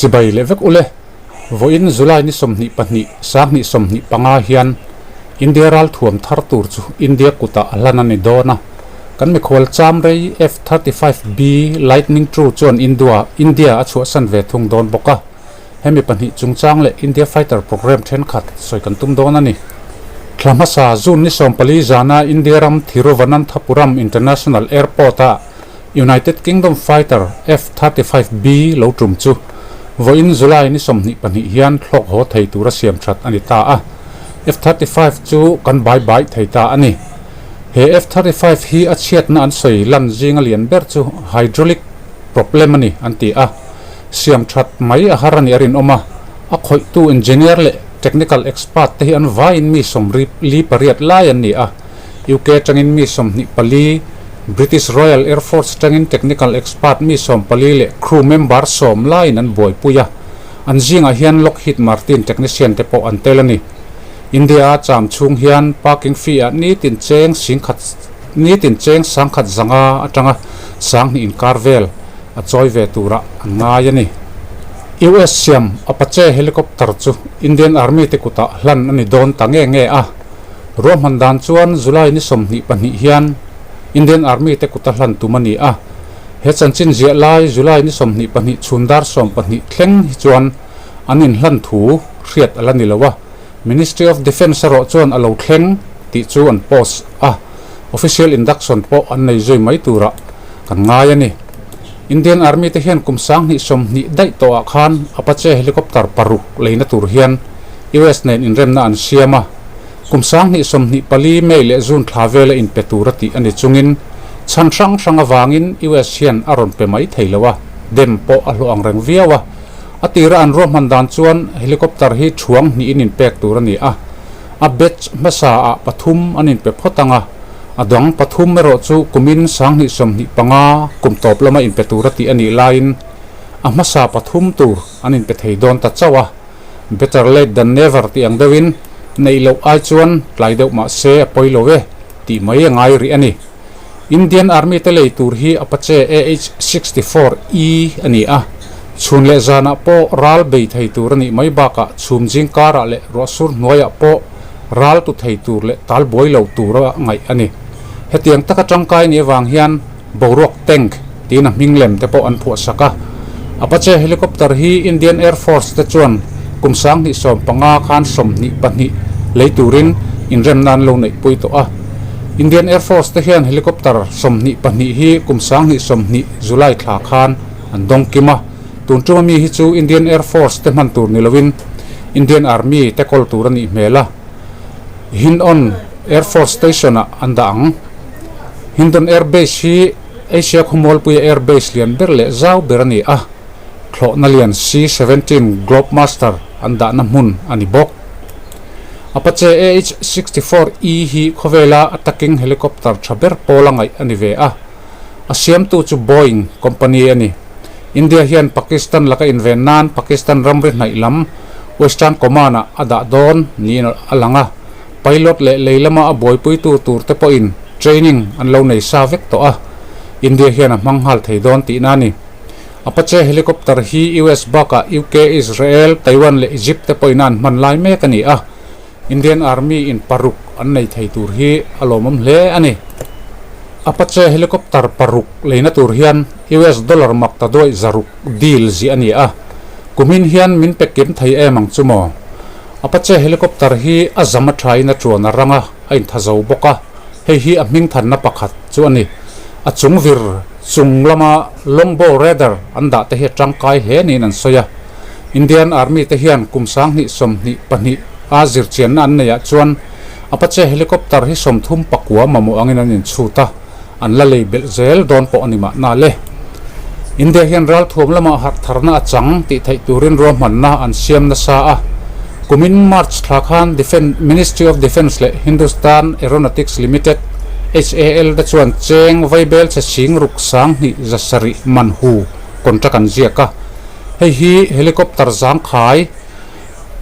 Chibai leh vek ule, vawiin July ni 22, 2025 hian India ralthuam thar tur chu India kutah a hlan a ni dawn a. Kan mikhual cham rei F-35B Lightning ii chuan Indua India a chhuahsan ve thung dawn bawk a. Hemi pahnih chungchang leh India Fighter Programme thenkhat sawi kan tum dawn a ni. Thla hmasa June ni 14 zana India ram Thiruvananthapuram International Airport-a United Kingdom Fighter F-35B lo tum chu vawiin July ni 22 hian thlawk haw thei tura siam that a ni ta a, F-35 chu kan bai bai thei ta a ni. He F-35 hi a chhiatna an sawi lan zinga lian ber chu hydraulic problem a ni an ti a, siam that mai a har a nih a rinawm a, a khawihtu engineer leh technical expert te hi an vaiin mi 48 lai an ni a. UK atangin mi 24, British Royal Air Force atangin technical expert mi 14 leh crew member 10 laiin an buaipui a, an zingah hian Lockheed Martin technician te pawh an tel a ni. India a cham chhung hian parking fee ah nitin cheng singkhat nitin cheng sangkhat zanga atanga sanghnih inkar vel a chawi ve turah an ngai a ni. US siam Apache helicopter chu Indian Army te kutah hlan a ni dawn ta nge nge a. Ruahman dan chuan July ni 22 hian Indian Army te kuta hlan tum a ni a. He chanchin ziah lai July ni 22 chhun dar 12 thleng hi chuan an inhlan thu hriat a la ni lo a. Ministry of Defence erawh chuan a lo thleng tih chu an post a, official induction pawh an nei zui mai turah kan ngai a ni. Indian Army te hian kum 2020 daih tawhah khan Apache helicopter paruk leina tur hian US nen inremna an siam a. Kum 2024 May leh June thla vela inpe tur a tih a ni chungin chhan hrang hrang avangin US hian a rawn pe mai thei lo a, dem pawh a hlawh ang reng viau a. A tira an ruahman dan chuan helicopter hi thuang hnihin inpek tur a ni a, a batch hmasa ah pathum an inpe phawt ang a, a dang pathum erawh chu kumin 2025 kum tawp lama inpe tur a tih a nih laiin a hmasa pathum tur an inpe thei dawn ta chauh a. Better late than never tih ang deuhin neih loh ai chuan tlai deuh mah se a pawi lo e tih mai a ngai rih a ni. Indian Army te lei tur hi Apache AH-64E a ni a, chhun leh zanah pawh ral bei thei tur a nih mai bakah chhum zing karah leh ruahsur hnuaiah pawh ral tu thei tur leh tal buai lo tura ngaih a ni. Hetiang taka tangkai nih avang hian boruak tank tiin a hming lem te pawh an phuah sak a. Apache helicopter hi Indian Air Force te chuan kum 2015 khan 22 lei turin inremna an lo neihpui tawh a. Indian Air Force te hian helicopter 22 hi kum 2020 July thla khan an dawng kim a. Tun tuma mi hi chu Indian Air Force te hman tur ni loin Indian Army te kawl tur a nih hmel a. Hindon Air Force Station ah an dah ang. Hindon Air Base hi Asia khawmualpuia air base lian ber leh zau ber a ni a, thlawhna lian C-17 Globemaster an dahna hmun a ni bawk. Apache AH-64E hi khawvela attacking helicopter tha ber pawl a ngaih a ni ve a, a siamtu chu Boeing company a ni. India hian Pakistan laka inven nan Pakistan ramri hnaih lam Western Command-ah a dah dawn niin a lang a. Pilot leh lei lama a buaipuitu tur te pawhin training an lo nei sa vek tawh a, India hian a hmang nghal thei dawn tihna a ni. Apache helicopter hi US bakah UK, Israel, Taiwan leh Egypt te pawhin an hman lai mek a ni a, Indian Army in paruk an nei thei tur hi a lawmawm hle a ni. Apache helicopter paruk leina tur hian US dollar mak ta duaih zaruk deal zih a ni a, kumin hian min pe kim thei em ang chu maw? Apache helicopter hi a zam a thain a tuan a rang a, a intha zo bawk a, hei hi a hming thanna pakhat chu a ni. A chung vir chung lama longbow radar an dah te hi a tangkai hle niin an sawi a. Indian Army te hian kum 2022 a zirchianna an neihah chuan Apache helicopter hi 39 mamawh angin an inchhut a, an la lei belh zel dawn pawh a ni mahna le. India hian ralthuam lamah harh tharna a chang tih theih turin ruahmanna an siam nasa a. Kumin March thla khan Defence Ministry of Defence leh Hindustan Aeronautics Limited, HAL, te chuan cheng vaibel chhe sing ruk 2700 man hu contract an ziak a. Hei hi helicopter zangkhai,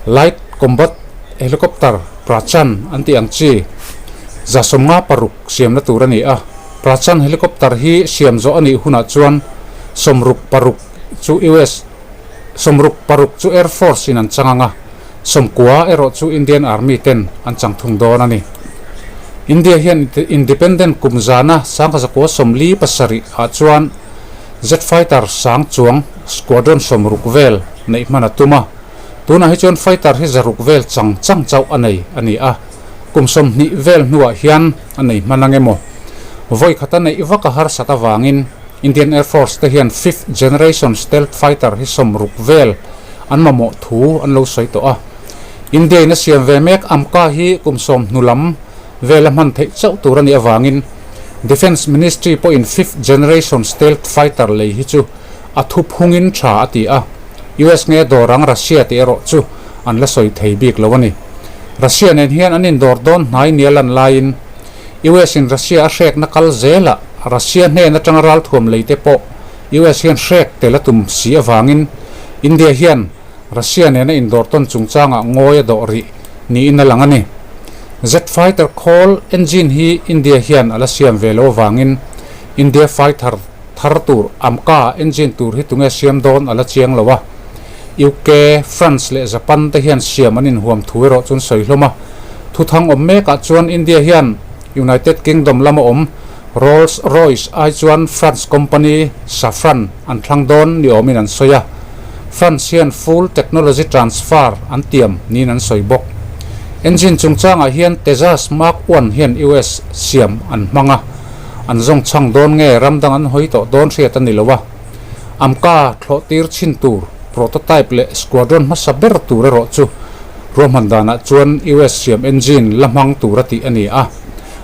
light combat helicopter, Prachand an tih ang chi 56 siamna tur a ni a. Prachand helicopter hi siam zawh a nih hunah chuan 66 chu US. 66 chu Air Force in an chang ang a, 90 erawh chu Indian Army ten an chang thung dawn a ni. India hian Independent kum zana 1947 ah chuan Jet fighter sang chuang squadron 60 vel neih hman a tum a, tunah hi chuan fighter hi 600 vel chang chang chauh a nei a ni a, kum 20 vel hnuah hian a nei hman ang emaw? Vawi khata neih vak a harsat avangin Indian Air Force te hian fifth generation stealth fighter hi 60 vel an mamawh thu an lo sawi tawh a. India in a siam ve mek AMCA hi kum 10 hnu lam vela hman theih chauh tur a nih avangin Defence Ministry pawhin fifth generation stealth fighter lei hi chu a thu phungin tha a ti a, US nge dawr ang Russia tih erawh chu an la sawi thei bik lo a ni. Russia nen hian an indawr dawn hnai nia lan laiin US in Russia a hrekna kal zelah Russia hnen atanga ralthuam lei te pawh US hian hrek tel a tum si avangin India hian Russia nena indawr tawn chungchangah ngawi a dawh rih niin a lang a ni. Jet fighter khawl engine hi India hian a la siam ve lo avangin India fighter thar tur AMCA engine tur hi tunge siam dawn a la chiang lo a. UK, France leh Japan te hian siam an inhuam thu erawh chuan sawi hlawm a. Thuthang awm mekah chuan India hian United Kingdom lama awm Rolls Royce ai chuan France company Safran an thlang dawn ni awmin an sawi a. France hian full technology transfer an tiam niin an sawi bawk. Engine chungchangah hian Tejas Mark One hian US siam an hmang a, an zawng chhang dawn nge ram dang an hawi tawh dawn hriat a ni lo a. AMCA thlawh tir chhin tur prototype leh squadron hmasa ber tur erawh chu ruahman danah chuan US siam engine la hmang tur a tih a ni a.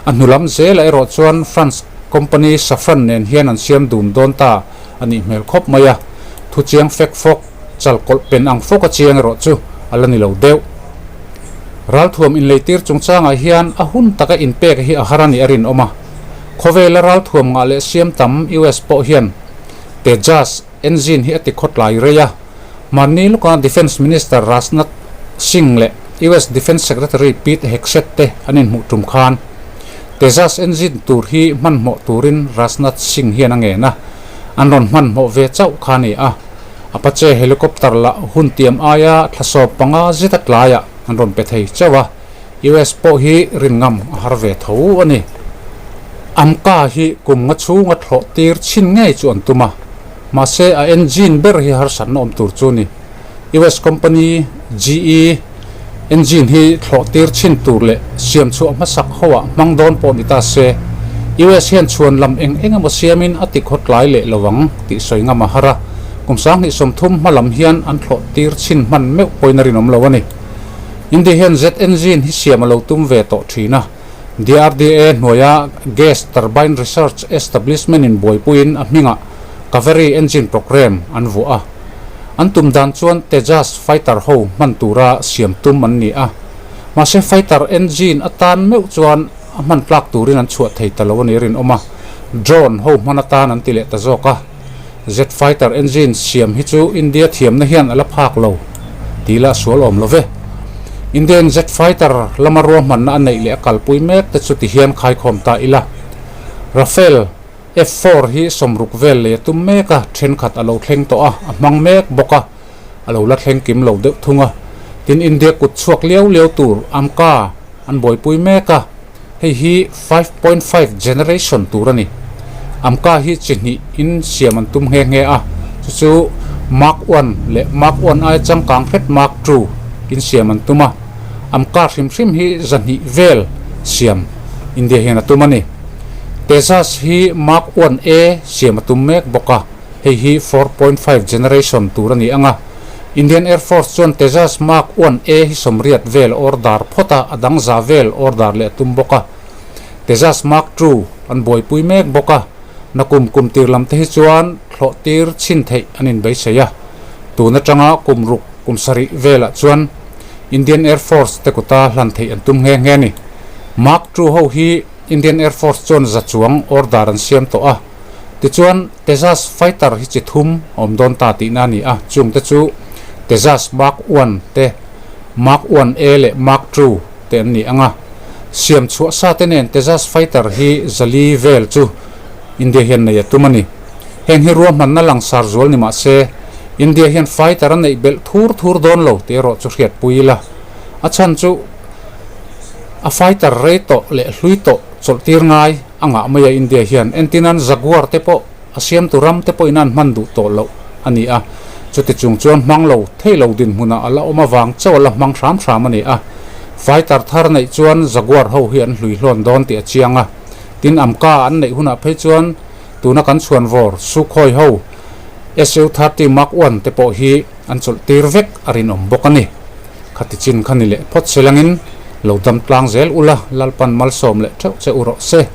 A hnu lam zelah erawh chuan France company Safran nen hian an siam dun dawn ta a nih hmel khawp mai a, thu chiang fek fawk, chal kawlh pen ang fawk a chiang erawh chu a la ni lo deuh. Ralthuam inleitir chungchangah hian a hun taka inpek hi a har a nih a rinawm a, khawvela ralthuam ngah leh siam tam US pawh hian Tejas engine hi a ti khawtlai rei a, mahni lawka Defence Minister Rajnath Singh leh US Defence Secretary Pete Hegseth te an inhmuh tum khan Tejas engine tur hi hmanhmawh turin Rajnath Singh hian a ngen a, an rawn hmanhmawh ve chauh kha a ni a. Apache helicopter lah hun tiam aia thla 15 zet a tlaiah an rawn pe thei chauh a, US pawh hi rin ngam a har ve tho a ni. AMCA hi kum nga chhunga thlawh tir chhin ngei chu an tum a, mahse a engine ber hi harsatna awm tur chu a ni. US company GE engine hi thlawh tir chhin tur leh siam chhuah hmasak hoah hmang dawn pawh ni ta se, US hian chhuan lam eng eng emaw siamin a ti khawtlai leh lo ang tih sawi ngam a har a, kum 2030 hma lam hian an thlawh tir chhin hman meuh pawhin a rinawm lo a ni. India hian jet engine hi siam a lo tum ve tawh thin a, DRDA hnuaia Gas Turbine Research Establishment in buaipuiin a hmingah Kaveri Engine Programme an vuah a. An tum dan chuan Tejas fighter ho hman tura siam tum an ni a. Mahse fighter engine atan meuh chuan a hman tlak turin an chhuah thei ta lo a ni rinawm a, drone ho hman atan an ti leh ta zawk a. Jet fighter engine siam hi chu India thiamna hian a la phak lo tih lah sual awm lo ve. Indian jet fighter lama ruahmanna a neih leh a kalpui mek te chu ti hian khaikhawm ta ila. Rafale F-four hi 60 vel lei a tum mek a, thenkhat a lo thleng tawh a, a hmang mek bawk a, a lo la thleng kim lo deuh thung a. Tin, India kut chhuak liau liau tur AMCA an buaipui mek a, hei hi 5.5 generation tur a ni. AMCA hi chi hnih in siam an tum nghe nghe a, chu chu Mark One leh Mark One aia changkang hret Mark Two in siam an tum a. AMCA hrim hrim hi 200 vel siam India hian a tum a ni. Tejas hi Mark One A siam a tum mek bawk a, hei hi 4.5 generation tur a ni ang a. Indian Air Force chuan Tejas Mark One A hi 80 vel order phawt a, a dang za vel order leh a tum bawk a. Tejas Mark Two an buaipui mek bawk a, nakum kum tir lam te hi chuan thlawh tir chhin theih an inbeisei a. Tun atanga kum ruk kum sarih velah chuan Indian Air Force te kuta hlan theih an tum nghe nghe a ni. Mark Two ho hi Indian Air Force chuan za chuang order an siam tawh a, tichuan Tejas fighter hi chi thum a awm dawn ta tihna a ni a, chung te chu Tejas Mark One te, Mark One A leh Mark Two te an ni ang a. Siam chhuah sa te nen Tejas fighter hi 400 vel chu India hian nei a tum a ni. Heng hi ruahmanna langsar zual ni mah se, India hian fighter a neih belh thur thur dawn lo tih erawh chu hriatpui ila. A chhan chu a fighter rei tawh leh hlui tawh chawlhtir ngai a ngah mai a India hian. Entirnan Jaguar te pawh a siamtu ram te pawhin an hman duh tawh loh a ni a. Chuti chung chuan hmang lo thei lo dinhmunah a la awm avang chauh a la hmang hram hram a ni a. Fighter thar neih chuan Jaguar ho hi an hlui hlawn dawn tih a chiang a. Tin Amka an neih hunah phei chuan tuna kan chhuan vawr Sukhoi ho SU-30 Mark I te pawh hi an chawlh tir vek a rinawm bawk a ni. Khati chin kha ni leh phawt se langin lo dam tlang zel ula Lalpan malsawm leh theuh che u rawh se.